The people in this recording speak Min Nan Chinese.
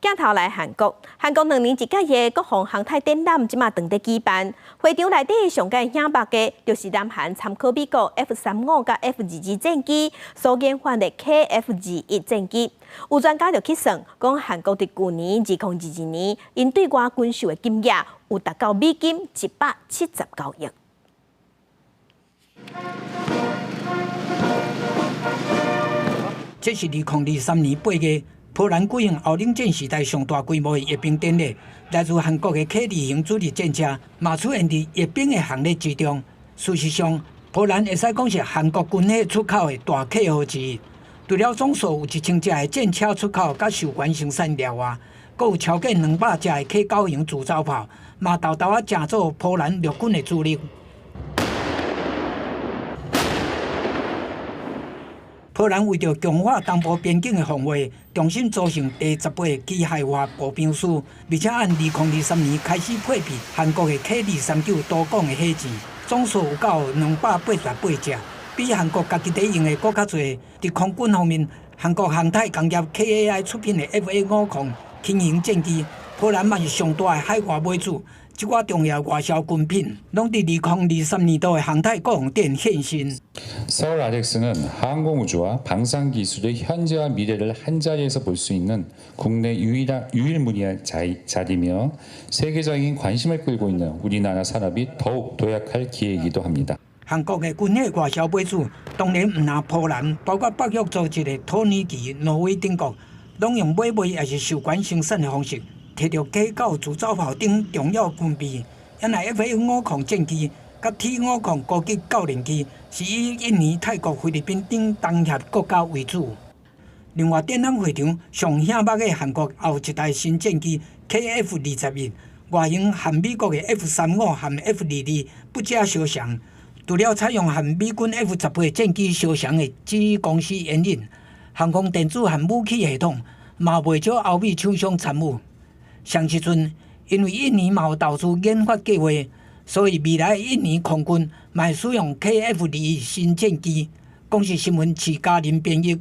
鏡頭來韓國，韓國兩年一屆的國防航太展覽，這馬正佇舉辦。會場內底上蓋顯目的，就是南韓參考美國 F-35佮 F-22戰機所研發的 KF-21戰機。有專家就去算，講韓國佇舊年2022年，𪜶對外軍售的金額有達到美金179億。這是2023年8月，波蘭舉行後冷戰時代上大規模的閱兵典禮，來自韓國的 K 二型主力戰車嘛出現佇閱兵的行列之中。事實上，波蘭會使講是韓國軍火出口的大客戶之一。除了總數有1000隻的戰車出口佮授權生產了外，閣有超過200隻的 K 九型自走炮，嘛沓沓仔成做波蘭陸軍的主力。波蘭為著強化東部邊境的防衛，重新組成第十八機械化步兵師，而且按2023年開始配備韓國的 K 239多管的火箭，總數有到288隻，比韓國家己佇用的閣較濟。佇空軍方面，韓國航太工業 KAI 出品的 FA 50輕型戰機，波蘭嘛是上大的海外買主。這寡重要外銷軍品，攏佇2023年度的航太國防展現身。 서울 아덱스는 항공우주와 방산기술의 현재와 미래를 한자리에서 볼 수 있는 국내 유일한 유일무이한 자리며 세계적인 관심을 끌고 있는 우리나라 산업이 더욱 도약할 기회이기도 합니다。韓國的軍火外銷買主，當然毋但波蘭，包括北約組織的土耳其、挪威等國，攏用買賣抑是授權生產的方式，提著 K 9自走炮等重要軍備，因為 FA 50戰機佮 T-50高級教練機是以印尼、泰國、菲律賓等東協國家為主。另外，展覽會場上顯目的韓國也有一台新戰機 KF-21，外形和美國的 F-35和 F-22不遮相像。除了採用和美軍 F-18戰機相像的 GE 公司引擎、航空電子和武器系統，嘛袂少歐美廠商參與。上時陣，因為印尼嘛有投資研發計劃，所以未來印尼空軍嘛會使用 KF-21新戰機。公視新聞徐嘉玲編譯。